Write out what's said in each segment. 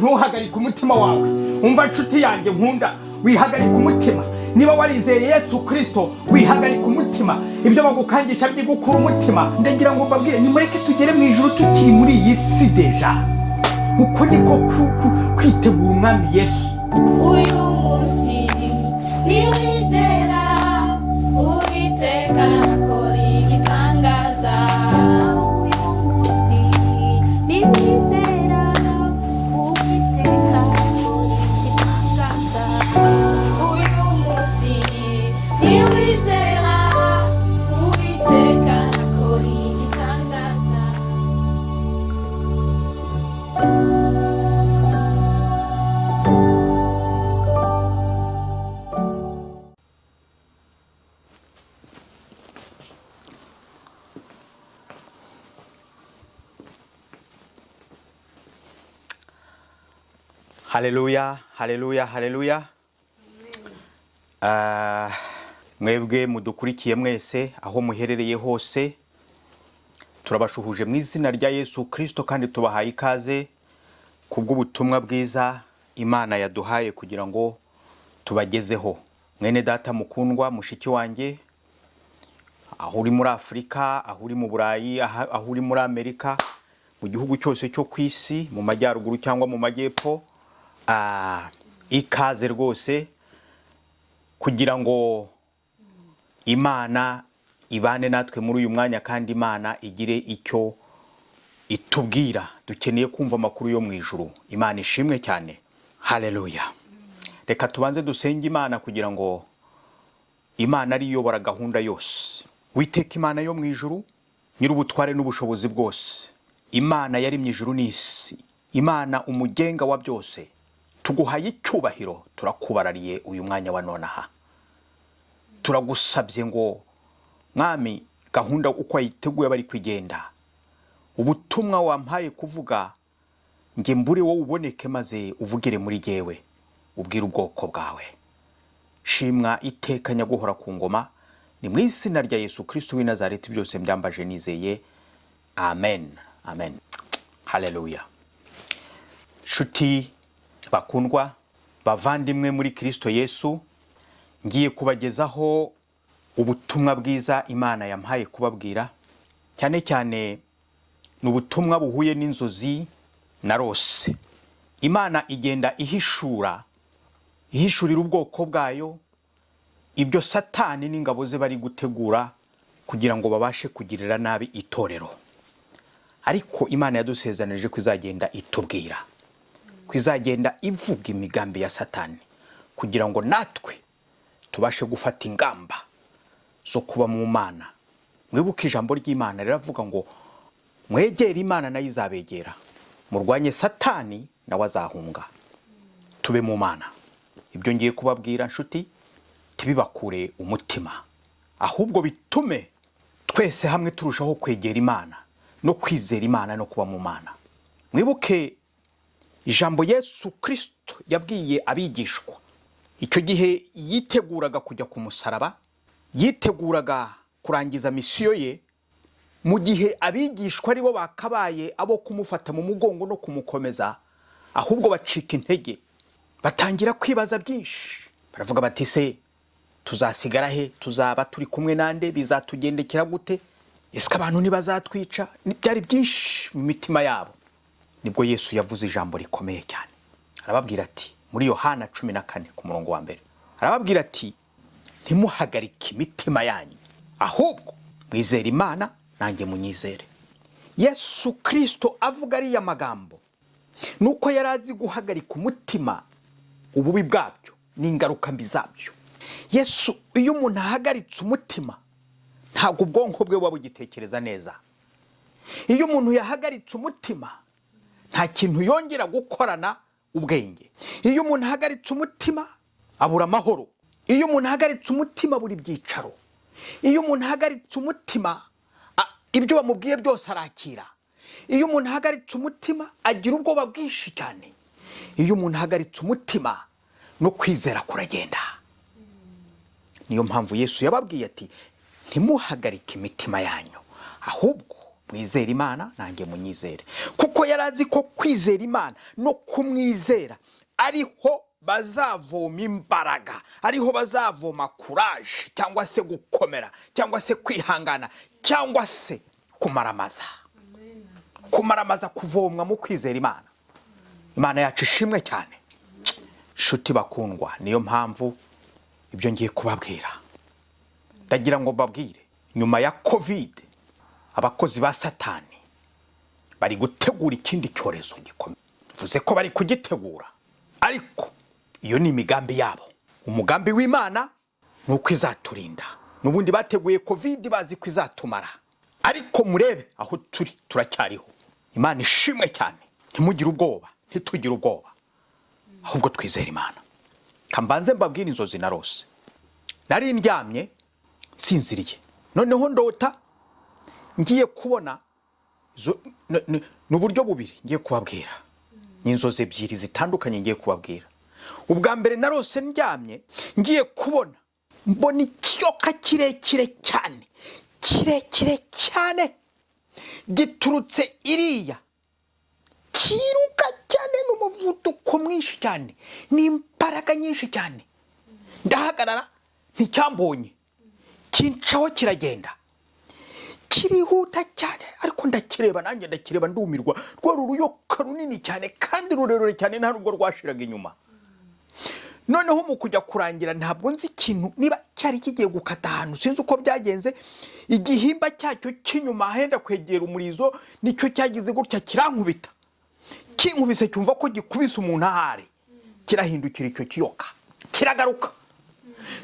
Ntuhagarike umutima wawe. Umva nshuti yanjye nkunda, wihagarika umutima. Niba warizeye Yesu Kirisito, wihagarika umutima. Ibyo bagukangisha byigukura umutima. Ndagira ngo mbabwire, nimureke tugere mu ijuru tukiri muri iyi si déjà. Uko niko kwitegura Umwami Yesu. Uyu munsi niwizera, Uwiteka arakora igitangaza. Uyu munsi niwizera, Uwiteka arakora igitangaza. Uyu munsi niwizera, Uwiteka arakora igitangaza. Haleluya, haleluya, haleluya! Mwebwe mudukurikiye mwese aho muherereye hose, turabashuhuje mu izina rya Yesu Kirisito kandi tubahaye ikaze kubw'ubutumwa bwiza Imana yaduhaye kugira ngo tubagezeho. Mwene data mukundwa, mushiki wanjye, aho uri muri Afurika, aho uri mu Burayi, aho uri muri Amerika, mu gihugu cyose cyo ku isi, mu majyaruguru cyangwa mu majyepfo, ikaze rwose kugira ngo Imana ibane natwe muri uyu mwanya kandi Imana igire icyo itubwira. Dukeneye kumva amakuru yo mu ijuru. Imana ishimwe cyane, haleluya! Reka tubanze dusenge Imana kugira ngo Imana ariyo iyobora gahunda yose. Witeka Imana yo mu ijuru, nyir'ubutware n'ubushobozi bwose, Imana yaremye ijuru n'isi, Imana umugenga wa byose, tuguhaye icyubahiro, turakubarariye uyu mwanya wa nonaha. Turagusabye ngo Mwami, gahunda uko wayiteguye bari kugenda, ubutumwa wampaye kuvuga njye mbure, wowe uboneke maze uvugire muri jyewe, ubwire ubwoko bwawe. Shimwa iteka, nyaguhora ku ngoma. Ni mu izina rya Yesu Kristo w'i Nazareti byose mbyambaje nizeye. Amen, amen, haleluya! Nshuti bakundwa, bavandimwe muri Kristo Yesu, ngiye kubagezaho ubutumwa bwiza Imana yampaye kubabwira. Cyane cyane ni ubutumwa buhuye n'inzozi narose. Imana igenda ihishura, ihishurira ubwoko bwayo ibyo Satani n'ingabo ze bari gutegura kugira ngo babashe kugirira nabi itorero. Ariko Imana yadusezeranije ko izagenda itubwira, ko izagenda ivuga imigambi ya Satani kugira ngo natwe tubashe gufata ingamba zo kuba mu Mana. Mwibuke ijambo ry'Imana riravuga ngo: "Mwegere Imana, nayo izabegera. Murwanye Satani, nawe azahunga." Tube mu Mana. Ibyo ngiye kubabwira, nshuti, ntibibakure umutima, ahubwo bitume twese hamwe turushaho kwegera Imana no kwizera Imana no kuba mu Mana. Mwibuke ijambo Yesu Kirisito yabwiye abigishwa icyo gihe yiteguraga kujya ku musaraba, yiteguraga kurangiza misiyo ye, mu gihe abigishwa aribo bakabaye abo kumufata mu mugongo no kumukomeza, ahubwo bacika intege, batangira kwibaza byinshi. Baravuga bati: "Se tuzasigara he? Tuzaba turi kumwe nande? Bizatugendekera gute? Ese abantu ntibazatwica?" Byari byinshi mu mitima yabo. Nibwo Yesu yavuze ijambo rikomeye cyane, arababwira ati, muri Yohana 14 ku murongo wa mbere, arababwira ati: "Ntimuhagarike imitima yanyu, ahubwo mwizere Imana, nanjye munyizere." Yesu Kirisito avuga ariya magambo nuko yari azi guhagarika umutima, ububi bwabyo n'ingaruka mbi zabyo. Yesu, iyo umuntu ahagaritse umutima, ntabwo ubwonko bwe buba bugitekereza neza. Iyo umuntu yahagaritse umutima, nta kintu yongera gukorana ubwenge. Iyo umuntu ahagaritse umutima, abura amahoro. Iyo umuntu ahagaritse umutima, abura ibyicaro. Iyo umuntu ahagaritse umutima, ibyo bamubwiye byose arakira. Iyo umuntu ahagaritse umutima, agira ubwoba bwinshi cyane. Iyo umuntu ahagaritse umutima, no kwizera kuragenda. Niyo mpamvu Yesu yababwiye ati: "Ntimuhagarike imitima yanyu, ahubwo Mwizere Imana, nanjye munyizere. Kuko yari azi ko kwizera Imana no kumwizera ariho bazavoma imbaraga, ariho bazavoma courage, cyangwa se gukomera, cyangwa se kwihangana, cyangwa se kumaramaza. Kumaramaza kuvomwa mu kwizera Imana. Imana yacu ishimwe cyane. Nshuti bakundwa, niyo mpamvu ibyo ngiye kubabwira, ndagira ngo mbabwire: nyuma ya COVID, abakozi ba Satani bari gutegura ikindi cyorezo gikomeye. Bivuze ko bari kugitegura, ariko iyo ni imigambi yabo. Umugambi w'Imana ni uko izaturinda. N'ubundi bateguye COVID bazi ko izatumara, ariko murebe aho turi, turacyariho. Imana ishimwe cyane. Ntimugire ubwoba, ntitugire ubwoba, ahubwo twizere Imana. Kambanze mbabwire inzozi narose. Nari ndyamye nsinziriye, noneho ndota ngiye kubona ni uburyo bubiri ngiye kubabwira, ni inzozi ebyiri zitandukanye ngiye kubabwira. Ubwa mbere, narose ndyamye, ngiye kubona mbona ikiyoka kirekire cyane, kirekire cyane, giturutse iriya, kiruka cyane n'umuvuduko mwinshi cyane n'imbaraga nyinshi cyane. Ndahagarara, nticyambonye, kincaho kiragenda, kirihuta cyane, ariko ndakireba, nanjye ndakireba ndumirwa. Rwari uruyoka runini cyane kandi rurerure cyane, nta nubwo rwashiraga inyuma. Noneho mu kujya kurangira, ntabwo nzi ikintu niba cyari kigiye gukata ahantu, sinzi uko byagenze, igihimba cyacyo cy'inyuma ahenda kwegera umurizo nicyo cyagize gutya kirankubita. Kinkubise, cyumva ko gikubise umuntu ahari, kirahindukira, icyo kiyoka kiragaruka.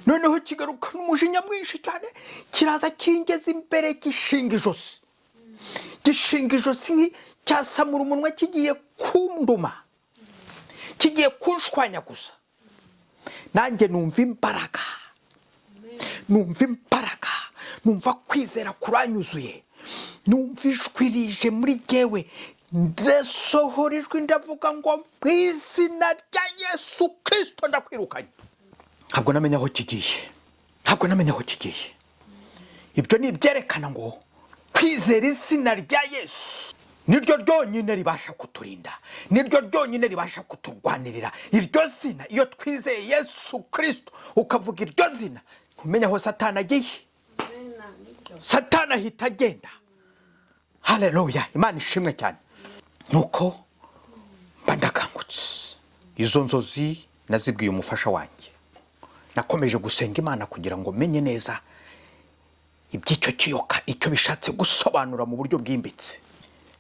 Noneho kigaruka n'umujinya mwinshi cyane, kiraza kingeza imbere, gishinga ijosi, gishinga ijosi cyasamura umunwa, kigiye kunduma, kigiye kunshwanya gusa. Nanjye numva imbaraga, numva imbaraga, numva kwizera kuranyuzuye, numva ijwi rije muri jyewe. Ndasohora ijwi, ndavuga ngo: "Mu izina rya Yesu Kirisito, ndakwirukanye." Ntabwo namenya aho kigiye, ntabwo namenya aho kigiye. Ibyo ni ibyerekana ngo kwizera izina rya Yesu niryo ryonyine ribasha kuturinda, niryo ryonyine ribasha kuturwanirira. Iryo zina, iyo twizeye Yesu Kirisito, ukavuga iryo zina, ntumenya aho Satani agiye. Satani ahita agenda. Haleluya, Imana ishimwe cyane. Nuko mba ndakangutse. Izo nzozi nazibwiye umufasha wanjye. Nakomeje gusenga Imana kugira ngo menye neza iby'icyo kiyoka, icyo bishatse gusobanura mu buryo bwimbitse.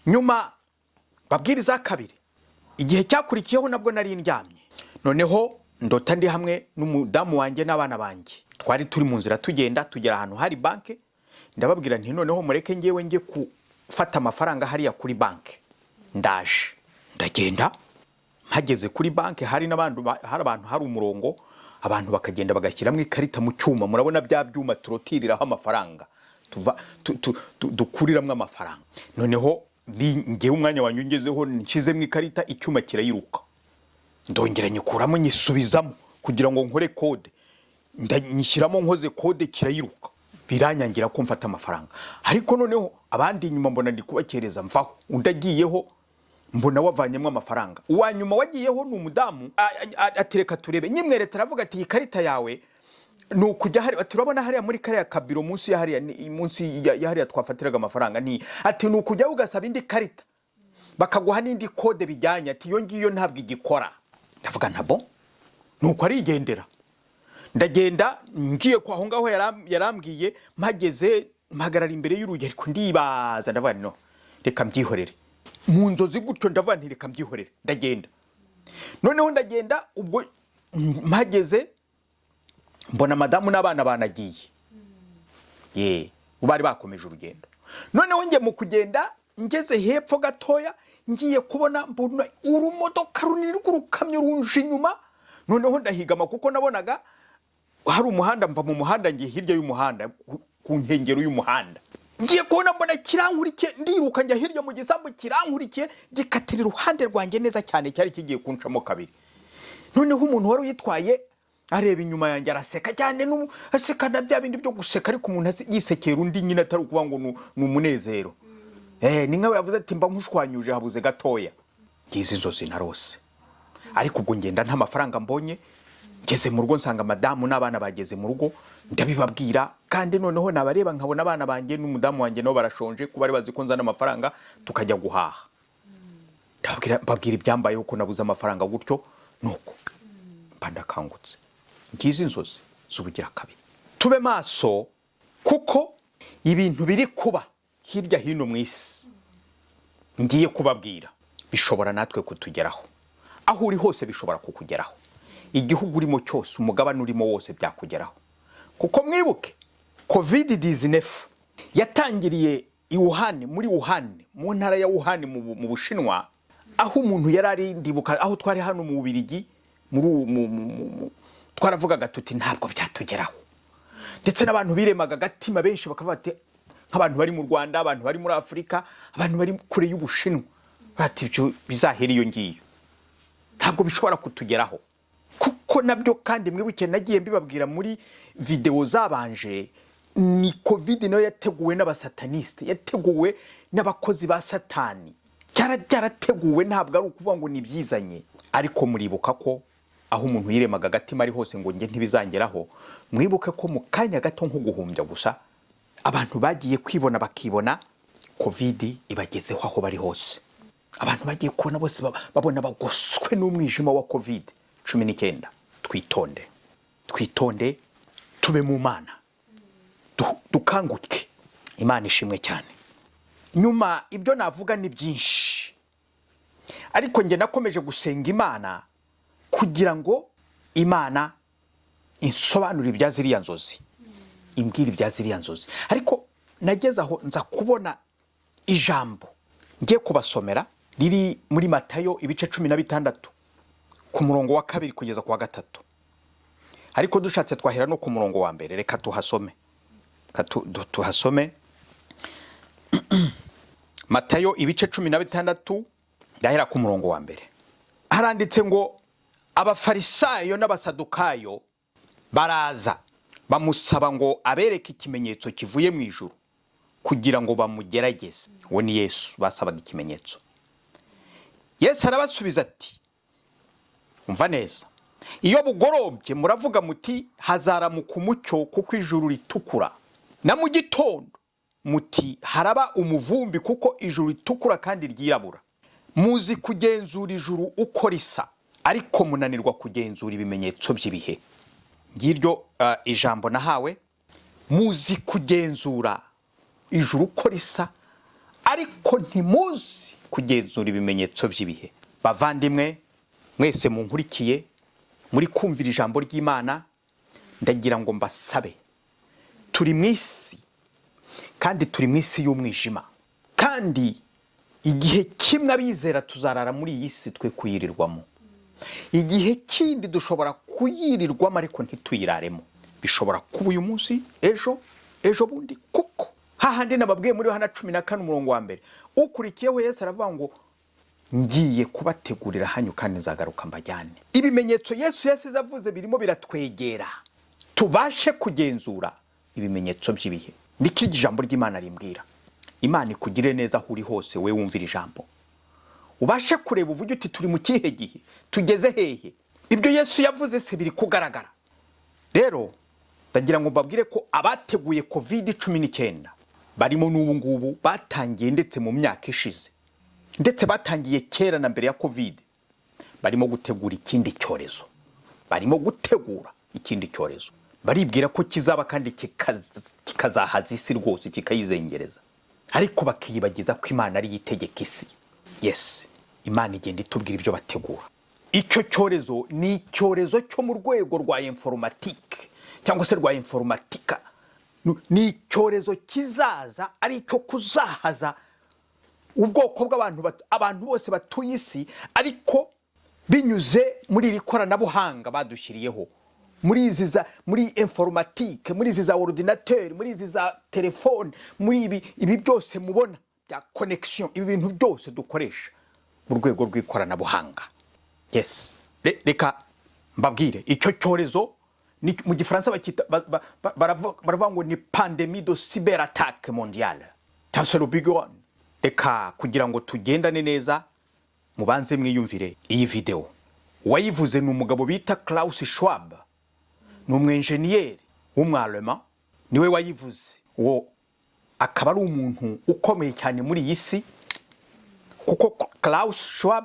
Nyuma babwiriza kabiri, igihe cyakurikiyeho nabwo nari ndyamye, noneho ndota ndi hamwe n'umudamu wanjye n'abana banjye. Twari turi mu nzira tugenda, tugera ahantu hari banki. Ndababwira nti: "Noneho mureke ngewe njye gufata amafaranga hariya kuri banki, ndaje." Ndagenda, mpageze kuri banki hari n'abandi hari abantu, hari umurongo, abantu bakagenda bagashyiramo ikarita mu cyuma. Murabona bya byuma turotiriraho amafaranga, tuva dukuriramwo amafaranga. Noneho ngewe umwanya wanjye ungezeho, nshyizemo ikarita, icyuma kirayiruka. Ndongera nyikuramo, nyisubizamo kugira ngo nkore code. Nyishyiramo, nkoze code, kirayiruka, biranyangira ko mfata amafaranga. Ariko noneho abandi inyuma mbona ndi kubakereza, mvaho, undi agiyeho, mbona wavanyemo amafaranga. Uwa nyuma wagiyeho ni umudamu, atereka turebe. Nyimweretse, aravuga ati: "Iyi karita yawe ni ukujya hari." Ati: "Urabona hariya muri kariya kabiro munsi ya hariya, munsi ya hariya twafatiraga amafaranga." Ni ati: "Ni ukujyaho ugasaba indi karita, bakaguha n'indi code bijyanye." Ati: "Iyo ngiyo ntabwo igikora." Ndavuga ntabo. Nuko arigendera. Ndagenda, ngiye kwa aho ngaho yarambwiye, mpageze mpagarara imbere y'urugi, ariko ndibaza, ndavuga nti: "No, reka mbyihorere." Mu nzozi gutyo, ndavuga nti: "Reka mbyihorere." Ndagenda, noneho ndagenda, ubwo mpageze mbona madamu n'abana banagiye, ye bari bakomeje urugendo. Noneho njye mu kugenda, ngeze hepfo gatoya, ngiye kubona mbona urumodoka runini rw'urukamyo runje inyuma. Noneho ndahigama kuko nabonaga hari umuhanda, mva mu muhanda ngiye hirya y'umuhanda, ku nkengero y'umuhanda. Ngiye kubona mbona kirankurikiye, ndiruka njya hirya mu gisambu, kirankurikiye, gikatira iruhande rwanjye neza cyane, cyari kigiye kuncamo kabiri. Noneho umuntu wari uyitwaye areba inyuma yanjye, araseka cyane, aseka na bya bindi byo guseka, ariko umuntu yisekera undi nyine, atari ukuvuga ngo ni umunezero. Ni nkawe yavuze ati mba nkushwanyuje habuze gatoya. Ngize inzozi narose, ariko ubwo ngenda nta mafaranga mbonye. Ngeze mu rugo nsanga madamu n'abana bageze mu rugo, ndabibabwira, kandi noneho nabareba nkabona abana banjye n'umudamu wanjye nabo barashonje, kuba bari bazi ko nzana amafaranga tukajya guhaha. Ndababwira, mbabwira ibyambayeho, ko nabuze amafaranga gutyo, nuko mba ndakangutse. Ngize inzozi z'ubugira kabiri. Tube maso, kuko ibintu biri kuba hirya hino mu isi ngiye kubabwira bishobora natwe kutugeraho. Aho uri hose bishobora kukugeraho, igihugu urimo cyose, umugabane urimo wose byakugeraho. Kuko mwibuke, COVID 19 yatangiriye i Wuhan, muri Wuhan, mu ntara ya Wuhan mu Bushinwa, aho umuntu yari ari. Ndibuka aho twari hano mu Bubirigi, muri twaravugaga tuti ntabwo byatugeraho, ndetse n'abantu biremaga agatima benshi bakavuga bati, nk'abantu bari mu Rwanda, abantu bari muri Afurika, abantu bari kure y'Ubushinwa, bati ibyo bizahera iyo ngiyo, ntabwo bishobora kutugeraho. Kuko nabyo kandi mwibuke nagiye mbibabwira muri videwo zabanje, ni COVID nayo yateguwe n'abasatanisite, yateguwe n'abakozi ba Satani. Byarateguwe, ntabwo ari ukuvuga ngo nibyizanye. Ariko muribuka ko aho umuntu yiremaga agatima ari hose ngo njye ntibizangeraho, mwibuke ko mu kanya gato nko guhumbya gusa, abantu bagiye kwibona bakibona COVID ibagezeho aho bari hose. Abantu bagiye kubona bose babona bagoswe n'umwijima wa COVID-19. Twitonde, twitonde, tube mu Mana, dukanguke. Imana ishimwe cyane. Nyuma ibyo navuga ni byinshi, ariko njye nakomeje gusenga Imana kugira ngo Imana insobanurire ibya ziriya nzozi, imbwira ibya ziriya nzozi. Ariko nageze aho nza kubona ijambo ngiye kubasomera riri muri Matayo ibice 16, ku murongo wa 2 kugeza ku wa 3, ariko dushatse twahera no ku murongo wa 1. Reka tuhasome. Reka tuhasome. Matayo ibice 16, ndahera ku murongo wa 1. Haranditse ngo: "Abafarisayo n'Abasadukayo baraza bamusaba ngo abereke ikimenyetso kivuye mu ijuru kugira ngo bamugerageze." Uwo ni Yesu basabaga ikimenyetso. Yesu arabasubiza ati: "Umva neza, iyo bugorobye muravuga muti hazaramuka umucyo kuko ijuru ritukura, na mu gitondo muti haraba umuvumbi kuko ijuru ritukura kandi ryirabura. Muzi kugenzura ijuru uko risa, ariko munanirwa kugenzura ibimenyetso by'ibihe." Ngiryo ijambo nahawe: muzi kugenzura ijuru uko risa, ariko ntimuzi kugenzura ibimenyetso by'ibihe. Bavandimwe mwese munkurikiye, muri kumvira ijambo ry'Imana, ndagira ngo mbasabe. Turi mu isi, kandi turi mu isi y'umwijima, kandi igihe kimwe abizera tuzarara muri iyi si, twe kuyirirwamo. Igihe kindi dushobora kuyirirwamo ariko ntituyiraremo. Bishobora kuba uyu munsi, ejo, ejo bundi, kuko hahandi nababwiye muri Yohana 14 umurongo wa 1 ukurikiyeho, Yesu aravuga ngo: "Ngiye kubategurira hanyu kandi nzagaruka mbajyane." Ibimenyetso Yesu yasize avuze birimo biratwegera. Tubashe kugenzura ibimenyetso by'ibihe, niko iryo ijambo ry'Imana rimbwira. Imana ikugire neza aho uri hose, we wumvira ijambo, ubashe kureba uvuge uti: "Turi mu kihe gihe? Tugeze hehe? Ibyo Yesu yavuze se biri kugaragara?" Rero ndagira ngo mbabwire ko abateguye COVID-19 barimo n'ubu ngubu, batangiye ndetse mu myaka ishize, ndetse batangiye kera na mbere ya COVID, barimo gutegura ikindi cyorezo. Barimo gutegura ikindi cyorezo, baribwira ko kizaba kandi kikazahaza isi rwose, kikayizengereza, ariko bakiyibagiza ko Imana ariyo itegeka isi. Yes, Imana igenda itubwira ibyo bategura. Icyo cyorezo ni icyorezo cyo mu rwego rwa informatique cyangwa se rwa informatika. Ni icyorezo kizaza ari icyo kuzahaza ubwoko bw'abantu, abantu bose batuye isi, ariko binyuze muri iri koranabuhanga badushyiriyeho, muri izi za muri informatique, muri izi za ordinateur, muri izi za telefone, muri ibi byose mubona bya connexion, ibi bintu byose dukoresha mu rwego rw'ikoranabuhanga. Yes. Reka mbabwire, icyo cyorezo mu Gifaransa bakita baravuga ngo ni pandémie de cyberattaque mondiale, cyangwa se le big one. Reka kugira ngo tugendane neza, mubanze mwiyumvire iyi videwo. Uwayivuze ni umugabo bita Klaus Schwab, ni umwenjeniyeri w'umwarema, niwe wayivuze. Uwo akaba ari umuntu ukomeye cyane muri iyi si, kuko Klaus Schwab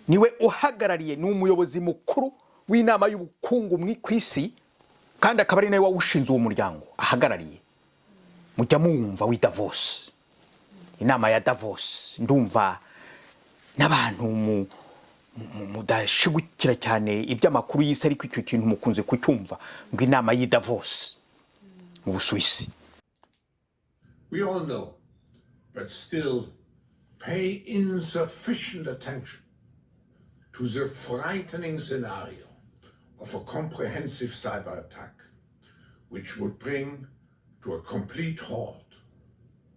niwe uhagarariye, ni umuyobozi mukuru w'inama y'ubukungu ku isi, kandi akaba ari nawe wawushinze uwo muryango ahagarariye. Mujya muwumva w'i Davos, inama ya Davos. Ndumva n'abantu mudashigukira cyane iby'amakuru y'isi, ariko icyo kintu mukunze kucyumva ngo inama y'i Davos mu Busuwisi. We all know, but still pay insufficient attention to the frightening scenario of a comprehensive cyber attack, which would bring to a complete halt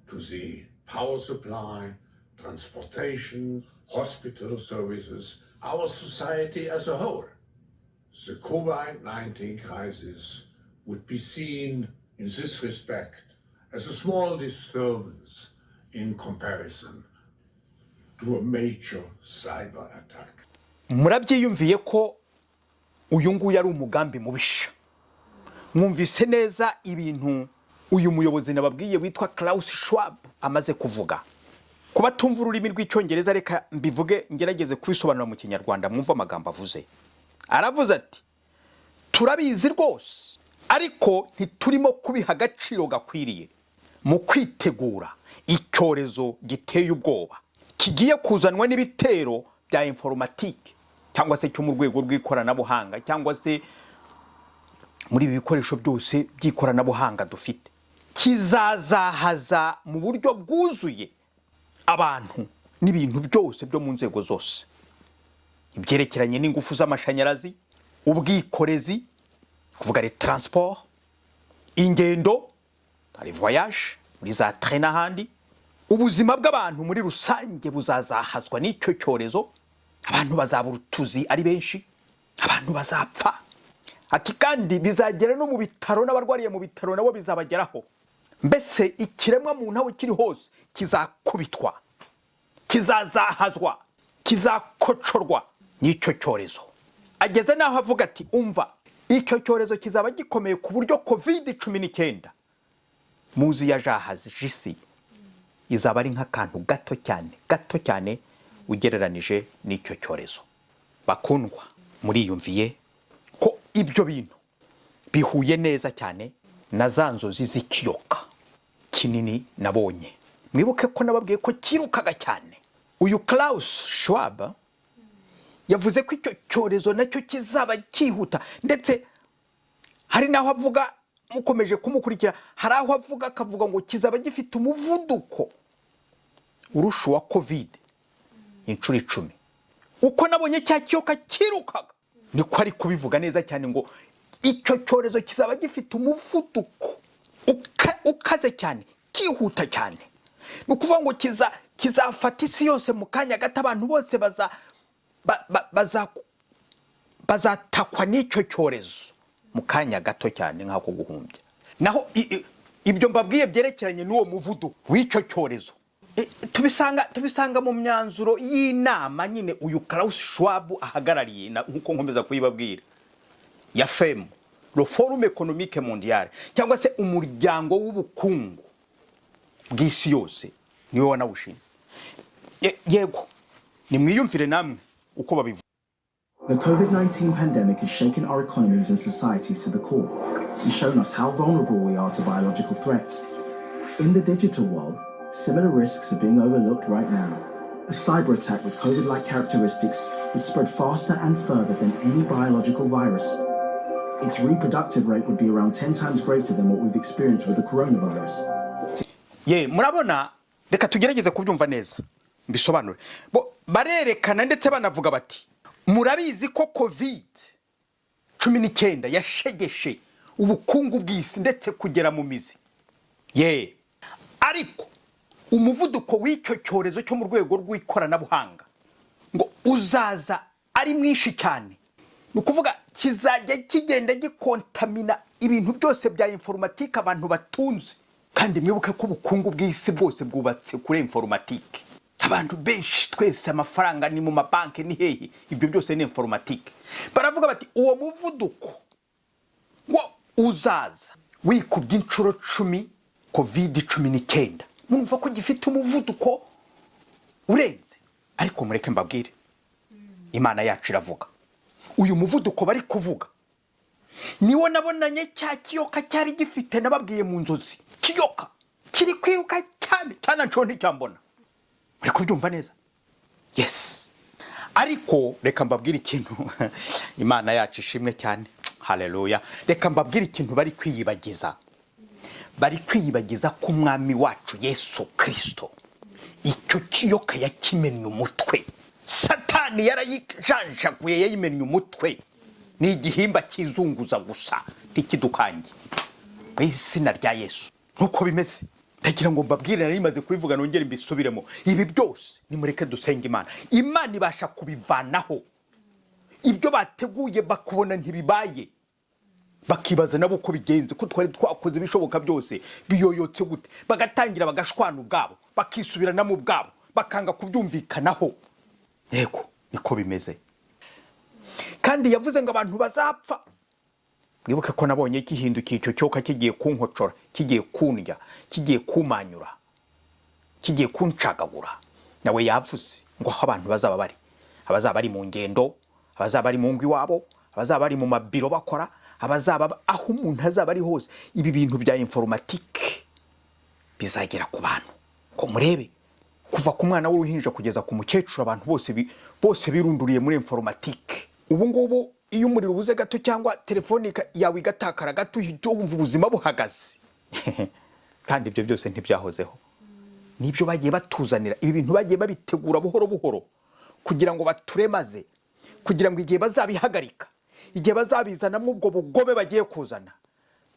to the power supply, transportation, hospital services, our society as a whole. The COVID-19 crisis would be seen in this respect as a small disturbance in comparison to a major cyber attack. Murabyiyumviye ko uyu nguyu ari umugambi mubisha. Mwumvise neza ibintu uyu muyobozi nababwiye witwa Klaus Schwab amaze kuvuga. Kuba tumva ururimi rw'Icyongereza, reka mbivuge, ngerageze kubisobanura mu Kinyarwanda, mwumve amagambo avuze. Aravuze ati: "Turabizi rwose, ariko ntiturimo kubiha agaciro gakwiriye mu kwitegura icyorezo giteye ubwoba kigiye kuzanwa n'ibitero bya informatique, cyangwa se cyo mu rwego rw'ikoranabuhanga, cyangwa se muri ibi bikoresho byose by'ikoranabuhanga dufite, kizazahaza mu buryo bwuzuye abantu n'ibintu byose byo mu nzego zose, ibyerekeranye n'ingufu z'amashanyarazi, ubwikorezi, kuvuga les transport, ingendo, les voyages muri za train n'ahandi. Ubuzima bw'abantu muri rusange buzazahazwa n'icyo cyorezo. Abantu bazabura utuzi ari benshi, abantu bazapfa." Ati kandi bizagera no mu bitaro, n'abarwariye mu bitaro nabo bizabageraho. Mbese ikiremwa muntu aho kiri hose kizakubitwa, kizazahazwa, kizakocorwa n'icyo cyorezo. Ageze n'aho avuga ati: "Umva, icyo cyorezo kizaba gikomeye ku buryo COVID-19 muzi yajahaje isi izaba ari nk'akantu gato cyane, gato cyane ugereranije n'icyo cyorezo." Bakundwa, muriyumviye ko ibyo bintu bihuye neza cyane na za nzozi z'ikiyoka kinini nabonye. Mwibuke ko nababwiye ko cyirukaga cyane. Uyu Klaus Schwab yavuze ko icyo cyorezo nacyo kizaba cyihuta, ndetse hari n'aho avuga, mukomeje kumukurikira, hari aho avuga akavuga ngo kizaba gifite umuvuduko urusha uwa COVID inshuro 10. Uko nabonye cya kiyoka cyirukaga, niko ari kubivuga neza cyane, ngo icyo cyorezo kizaba gifite umuvuduko ukaze cyane, kihuta cyane. Ni ukuvuga ngo kizafata isi yose mu kanya gato. Abantu bose bazatakwa n'icyo cyorezo mu kanya gato cyane nk'ako guhumbya. Naho ibyo mbabwiye byerekeranye n'uwo muvuduko w'icyo cyorezo, tubisanga mu myanzuro y'inama nyine uyu Klaus Schwab ahagarariye, nk'uko nkomeza kuyibabwira, ya FEM, le Forum économique mondial, cyangwa se umuryango w'ubukungu bw'isi yose, niwe wanawushinze. Yego, nimwiyumvire namwe uko babivuga. The COVID 19 pandemic has shaken our economies and societies to the core and shown us how vulnerable we are to biological threats. In the digital world, similar risks are being overlooked right now. A cyber attack with COVID like characteristics would spread faster and further than any biological virus. Its reproductive rate would be around 10 times greater than what we've experienced with the coronavirus. Ye, murabona, reka tugerageze kubyumva neza, mbisobanure. Bo barerekana ndetse banavuga bati: "Murabizi ko COVID-19 yashegeshe ubukungu bw'isi ndetse kugera mu mizi." Ye, ariko umuvuduko w'icyo cyorezo cyo mu rwego rw'ikoranabuhanga ngo uzaza ari mwinshi cyane. Ni ukuvuga kizajya kigenda gikontamina ibintu byose bya informatique abantu batunze. Kandi mwibuke ko ubukungu bw'isi bwose bwubatse kuri informatique. Abantu benshi twese amafaranga ni mu mabanki, ni hehe, ibyo byose ni informatique. Baravuga bati uwo muvuduko wo uzaza wikubye inshuro 10 COVID-19. Murumva ko gifite umuvuduko urenze. Ariko mureke mbabwire, Imana yacu iravuga. Uyu muvuduko bari kuvuga niwo nabonanye cya kiyoka cyari gifite, nababwiye mu nzozi, kiyoka kiri kwiruka cyane cyane, nshobora nticyambona. Muri kubyumva neza? Yes. Ariko reka mbabwire ikintu. Imana yacu ishimwe cyane, haleluya. Reka mbabwire ikintu bari kwiyibagiza. Bari kwiyibagiza ko Umwami wacu Yesu Kirisito icyo kiyoka yakimennye umutwe. Satani yarayijanjaguye, yayimennye umutwe. Ni igihimba kizunguza gusa, ntikidukange, mu izina rya Yesu. Nkuko bimeze, ndagira ngo mbabwire, nari maze kubivuga, nongere mbisubiremo. Ibi byose nimureke dusenge Imana. Imana ibasha kubivanaho. Ibyo bateguye bakubona ntibibaye, bakibaza nabo uko bigenze, ko twari twakoze ibishoboka byose, biyoyotse gute? Bagatangira bagashwana ubwabo, bakisubiranamo ubwabo, bakanga kubyumvikanaho. Yego, niko bimeze. Kandi yavuze ngo abantu bazapfa. Mwibuke ko nabonye gihindukiye, icyo cyoka kigiye kunkocora, kigiye kundya, kigiye kumanyura, kigiye kuncagagura. Nawe yavuze ngo aho abantu bazaba bari, abazaba bari mu ngendo, abazaba bari mu ngo iwabo, abazaba bari mu mabiro bakora, abazaba aho umuntu azaba ari hose, ibi bintu bya informatique bizagera ku bantu. Ko murebe kuva ku mwana w'uruhinja kugeza ku mukecuru, abantu bose bose birunduriye muri informatique. Ubu ngubu iyo umuriro ubuze gato cyangwa telefone yawe igatakara gato, uhita wumva ubuzima buhagaze. Kandi ibyo byose ntibyahozeho, nibyo bagiye batuzanira. Ibi bintu bagiye babitegura buhoro buhoro kugira ngo baturemaze, kugira ngo igihe bazabihagarika, igihe bazabizanamo ubwo bugome bagiye kuzana,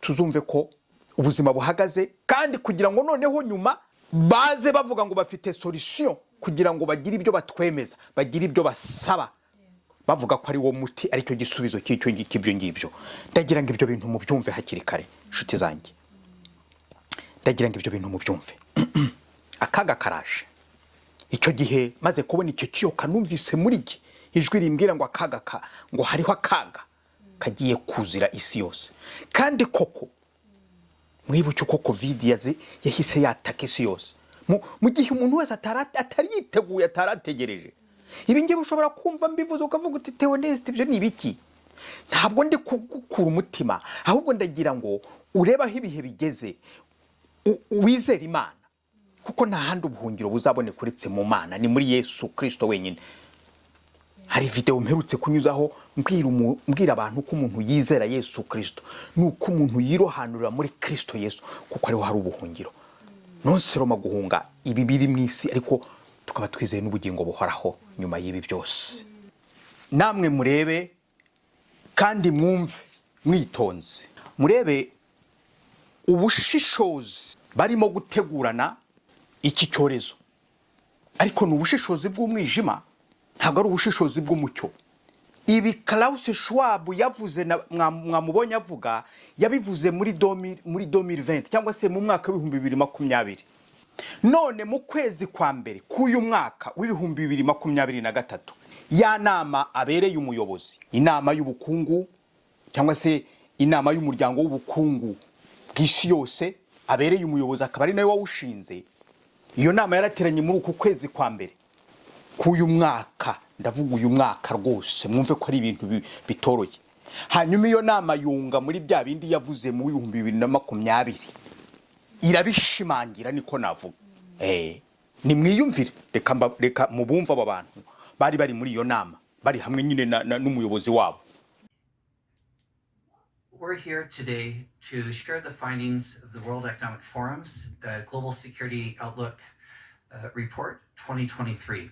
tuzumve ko ubuzima buhagaze. Kandi kugira ngo noneho nyuma baze bavuga ngo bafite solution, kugira ngo bagire ibyo batwemeza, bagire ibyo basaba, bavuga ko ari wo muti, aricyo gisubizo cy'icyo cy'ibyo ngibyo. Ndagira ngo ibyo bintu mubyumve hakiri kare, inshuti zanjye. Ndagira ngo ibyo bintu mubyumve. Akaga karaje. Icyo gihe maze kubona icyo kiyoka, numvise muri jye ijwi rimbwira ngo akaga ka ngo hariho akaga kagiye kuzira isi yose. Kandi koko mwibuke uko COVID yahise yataka isi yose mu gihe umuntu wese atari yiteguye, atarategereje. Ibi ngibi ushobora kumva mbivuze ukavuga uti: "Theoneste, ibyo ni ibiki?" Ntabwo ndi kugukura umutima, ahubwo ndagira ngo urebe aho ibihe bigeze, wizere Imana, kuko nta handi ubuhungiro buzaboneka uretse mu Mana, ni muri Yesu Kirisito wenyine. Hari videwo mperutse kunyuzaho mbwira abantu ko umuntu yizera Yesu Kirisito, ni uko umuntu yirohanurira muri Kirisito Yesu, kuko ariho hari ubuhungiro. Non seulement guhunga ibi biri mu isi, ariko tukaba twizeye n'ubugingo buhoraho nyuma y'ibi byose. Namwe murebe kandi mwumve mwitonze, murebe ubushishozi barimo gutegurana iki cyorezo. Ariko ni ubushishozi bw'umwijima, ntabwo ari ubushishozi bw'umucyo. Ibi Klaus Schwab yavuze, mwamubonye avuga, yabivuze muri 2020, cyangwa se mu mwaka wa 2020. None mu kwezi kwa mbere k'uyu mwaka wa 2023, ya nama abereye umuyobozi, inama y'ubukungu cyangwa se inama y'umuryango w'ubukungu bw'isi yose abereye umuyobozi, akaba ari nawe wawushinze, iyo nama yarateranye muri uku kwezi kwa mbere k'uyu mwaka. Ndavuga uyu mwaka rwose, mwumve ko ari ibintu bitoroshye. Hanyuma iyo nama yunga muri bya bindi yavuze mu 2020, irabishimangira, niko navuga. Nimwiyumvire, reka mubumve aba bantu bari muri iyo nama, bari hamwe nyine n'umuyobozi wabo. We're here today to share the findings of the World Economic Forum's Global Security Outlook Report 2023.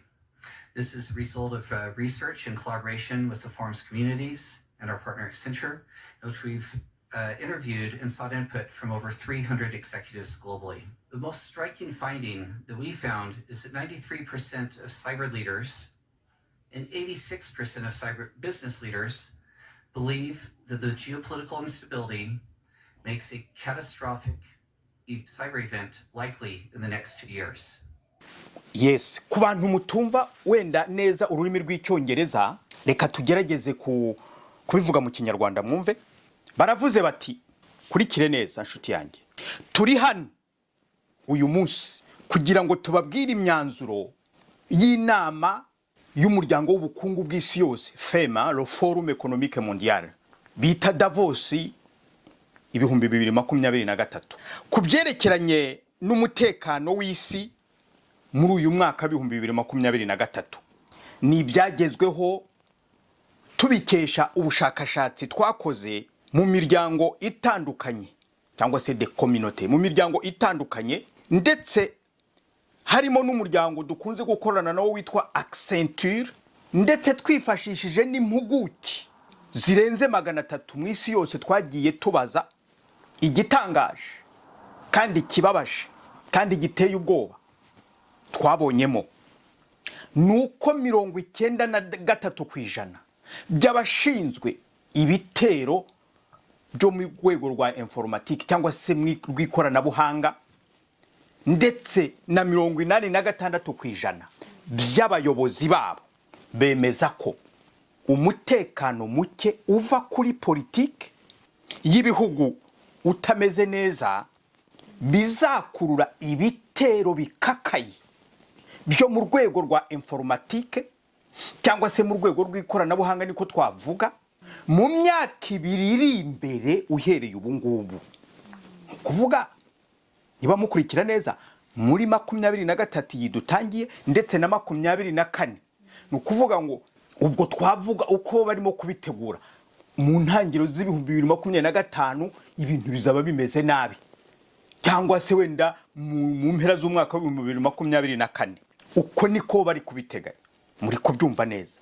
This is the result of research in collaboration with the forum's communities and our partner Accenture, in which we've interviewed and sought input from over 300 executives globally. The most striking finding that we found is that 93% of cyber leaders and 86% of cyber business leaders believe that the geopolitical instability makes a catastrophic cyber event likely in the next 2 years. Yes, ku bantu mutumva wenda neza ururimi rw'Icyongereza, reka tugerageze kubivuga mu Kinyarwanda mwumve. Baravuze bati, kurikire neza nshuti yanjye, turi hano uyu munsi kugira ngo tubabwire imyanzuro y'inama y'umuryango w'ubukungu bw'isi yose, FEM, le Forum économique mondial, bita Davos 2023, ku byerekeranye n'umutekano w'isi muri uyu mwaka w'2023. Ni ibyagezweho tubikesha ubushakashatsi twakoze mu miryango itandukanye, cyangwa se de communauté, mu miryango itandukanye, ndetse harimo n'umuryango dukunze gukorana nawo witwa Accenture, ndetse twifashishije n'impuguke zirenze 300 mu isi yose twagiye tubaza. Igitangaje kandi kibabaje kandi giteye ubwoba twabonyemo ni uko 93% by'abashinzwe ibitero byo mu rwego rwa informatique cyangwa se mu rw'ikoranabuhanga, ndetse na 86% by'abayobozi babo bemeza ko umutekano muke uva kuri politiki y'ibihugu utameze neza bizakurura ibitero bikakaye byo mu rwego rwa informatique cyangwa se mu rwego rw'ikoranabuhanga, niko twavuga, mu myaka 2 iri imbere uhereye ubu ngubu. Ni ukuvuga, niba mukurikira neza, muri 23 iyi dutangiye, ndetse na 24. Ni ukuvuga ngo ubwo twavuga uko barimo kubitegura, mu ntangiriro z'2025 ibintu bizaba bimeze nabi, cyangwa se wenda mu mpera z'umwaka w'2024. Uko niko bari kubiteganya. Muri kubyumva neza?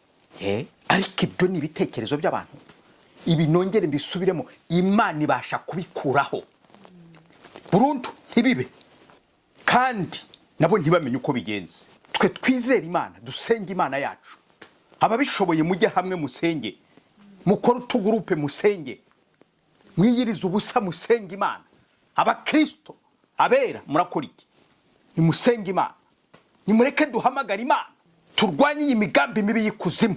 Ariko ibyo ni ibitekerezo by'abantu. Ibi nongere mbisubiremo, Imana ibasha kubikuraho burundu ntibibe, kandi nabo ntibamenye uko bigenze. Twe twizere Imana, dusenge Imana yacu. Ababishoboye mujye hamwe musenge, mukore utugurupe musenge, mwiyirize ubusa musenge Imana. Abakristo abera murakora iki? Nimusenge Imana, nimureke duhamagare Imana, turwanye iyi migambi mibi y'ikuzimu.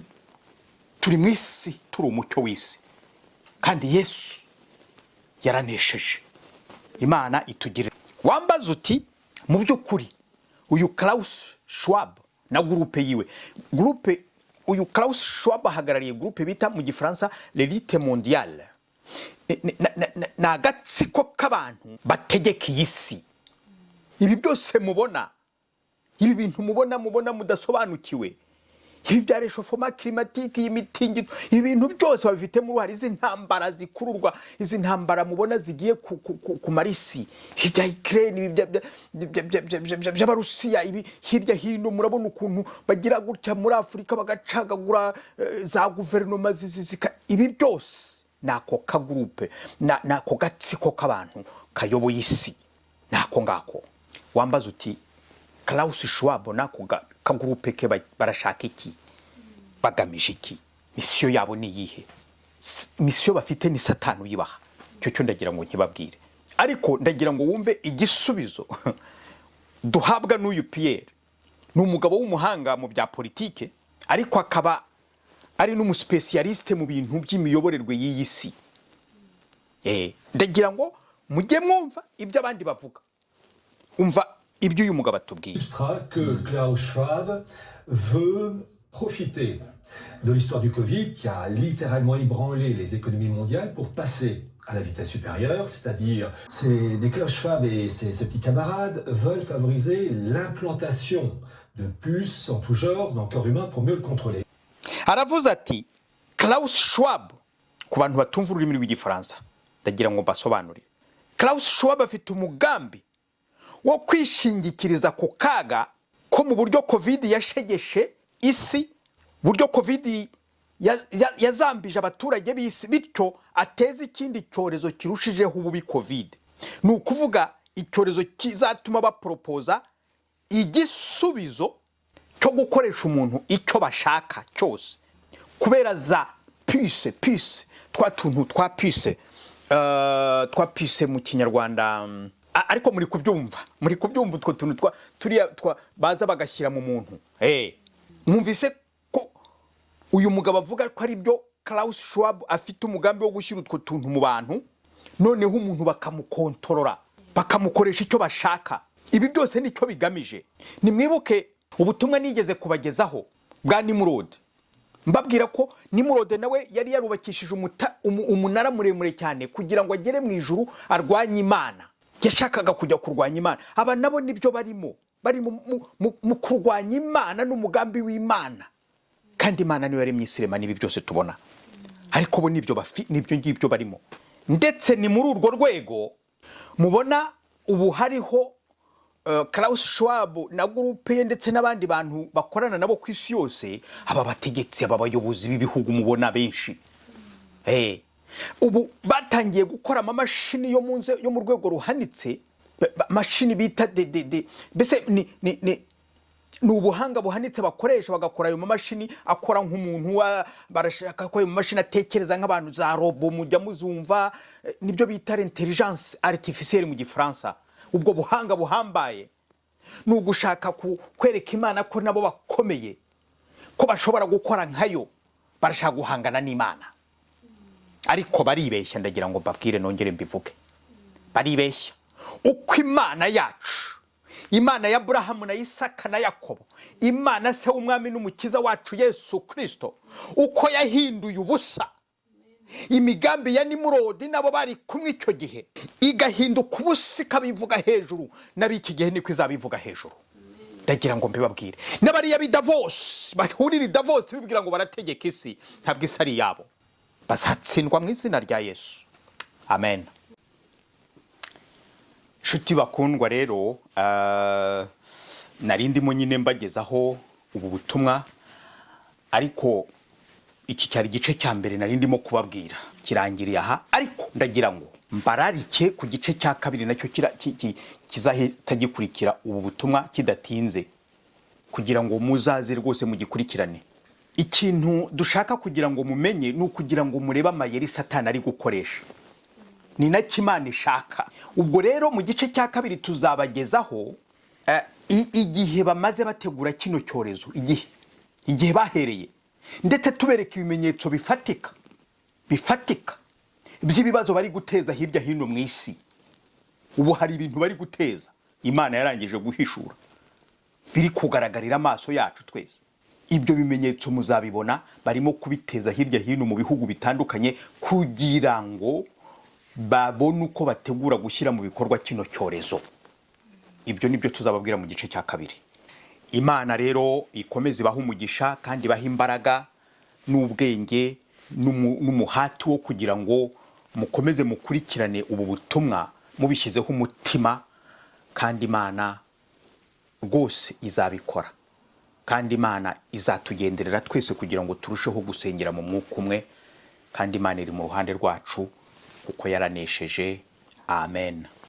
Turi mu isi, turi umucyo w'isi, kandi Yesu yaranesheje. Imana itugirira. Wambaza uti mu by'ukuri uyu Klaus Schwab na groupe yiwe, groupe, uyu Klaus Schwab ahagarariye groupe bita mu Gifaransa l'élite mondiale. Ni agatsiko k'abantu bategeka iyi si. Ibi byose mubona, ibi bintu mubona mudasobanukiwe, ibi bya réchauffement climatique, iyi mitingito, ibi bintu byose babifitemo uruhare. Izi ntambara zikururwa, izi ntambara mubona zigiye kumara isi, ibi bya Ukraine, ibi by'Abarusiya, ibi hirya hino murabona ukuntu bagira gutya muri Afurika bagacagagura za guverinoma, ibi byose ni ako kagurupe, ni ako gatsiko k'abantu kayoboye isi, ni ako ngako. Wambaza uti Klaus Schwab n'ako kagurupe ke barashaka iki? Bagamije iki? Mission yabo ni iyihe? Mission bafite ni Satani uyibaha. Icyo cyo ndagira ngo nkibabwire, ariko ndagira ngo wumve igisubizo duhabwa n'uyu Pierre. Ni umugabo w'umuhanga mu bya politike, ariko akaba ari n'umuspécialiste mu bintu by'imiyoborerwe y'iyi si. Ndagira ngo mujye mwumva ibyo abandi bavuga. Umva ibyo uyu mugabo atubwiye. Illustra que Klaus Schwab veut profiter de l'histoire du Covid qui a littéralement ébranlé les économies mondiales pour passer à la vitesse supérieure, c'est-à-dire c'est des Klaus Schwab et ses petits camarades veulent favoriser l'implantation de puces en tout genre dans le corps humain pour mieux le contrôler. Aravuze ati Klaus Schwab, ku bantu batumva ururimi rw'Igifaransa ndagira ngo mbasobanurire, Klaus Schwab afite umugambi wo kwishingikiriza ku kaga ko mu buryo Covid yashegeshe isi, buryo Covid yazambije abaturage b'isi, bityo ateze ikindi cyorezo kirushijeho ububi Covid. Ni ukuvuga icyorezo kizatuma baporopoza igisubizo cyo gukoresha umuntu icyo bashaka cyose kubera za puce, twa tuntu twa puce, twa puce mu Kinyarwanda. Ariko muri kubyumva utwo tuntu twa turiya twa baza bagashyira mu muntu. Mwumvise ko uyu mugabo avuga ko ari byo, Klaus Schwab afite umugambi wo gushyira utwo tuntu mu bantu, noneho umuntu bakamukontorora, bakamukoresha icyo bashaka. Ibi byose nicyo bigamije. Nimwibuke ubutumwa nigeze kubagezaho bwa Nimurodi, mbabwira ko Nimurode nawe yari yarubakishije umunara muremure cyane kugira ngo agere mu ijuru arwanye Imana. Yashakaga kujya kurwanya Imana. Aba nabo nibyo barimo, bari mu kurwanya Imana n'umugambi w'Imana. Kandi Imana niyo yaremye isi, irema n'ibi byose tubona, ariko bo nibyo nibyo ngibyo barimo. Ndetse ni muri urwo rwego mubona ubu hariho Klaus Schwab na groupe ye, ndetse n'abandi bantu bakorana nabo ku isi yose, aba bategetsi, aba bayobozi b'ibihugu mubona benshi. Ubu batangiye gukora amamashini yo mu rwego ruhanitse, mashini bita de mbese ni ubuhanga buhanitse bakoresha, bagakora ayo mamashini akora nk'umuntu. Barashaka ko ayo mamashini atekereza nk'abantu, za robots mujya muzumva, nibyo bita intelligence artificielle mu Gifaransa. Ubwo buhanga buhambaye ni ugushaka kwereka Imana ko nabo bakomeye, ko bashobora gukora nkayo. Barashaka guhangana n'Imana, ariko baribeshya. Ndagira ngo mbabwire, nongere mbivuge, baribeshya. Uko Imana yacu, Imana ya Aburahamu na Isaka na Yakobo, Imana se w'Umwami n'Umukiza wacu Yesu Kirisito, uko yahinduye ubusa imigambi ya Nimurodi nabo bari kumwe icyo gihe, igahinduka ubusa, ikabivuga hejuru, n'ab'iki gihe niko izabivuga hejuru. Ndagira ngo mbibabwire, n'abariya b'i Davos, bahurira i Davos bibwira ngo barategeka isi, ntabwo isi ari iyabo. Bazatsindwa mu izina rya Yesu, amen. Nshuti bakundwa rero, nari ndimo nyine mbagezaho ubu butumwa, ariko iki cyari igice cya mbere nari ndimo kubabwira, kirangiriye aha. Ariko ndagira ngo mbararike ku gice cya kabiri, nacyo kizahita gikurikira ubu butumwa kidatinze, kugira ngo muzaze rwose mugikurikirane. Ikintu dushaka kugira ngo mumenye ni ukugira ngo murebe amayeri Satani ari gukoresha, ni nacyo Imana ishaka. Ubwo rero mu gice cya kabiri tuzabagezaho igihe bamaze bategura kino cyorezo, igihe bahereye, ndetse tubereka ibimenyetso bifatika bifatika by'ibibazo bari guteza hirya hino mu isi. Ubu hari ibintu bari guteza Imana yarangije guhishura, biri kugaragarira amaso yacu twese. Ibyo bimenyetso muzabibona, barimo kubiteza hirya hino mu bihugu bitandukanye kugira ngo babone uko bategura gushyira mu bikorwa kino cyorezo. Ibyo nibyo tuzababwira mu gice cya kabiri. Imana rero ikomeze ibahe umugisha kandi ibahe imbaraga n'ubwenge n'umuhati wo kugira ngo mukomeze mukurikirane ubu butumwa mubishyizeho umutima. Kandi Imana rwose izabikora, kandi Imana izatugenderera twese kugira ngo turusheho gusengera mu mwuka umwe. Kandi Imana iri mu ruhande rwacu kuko yaranesheje. Amen.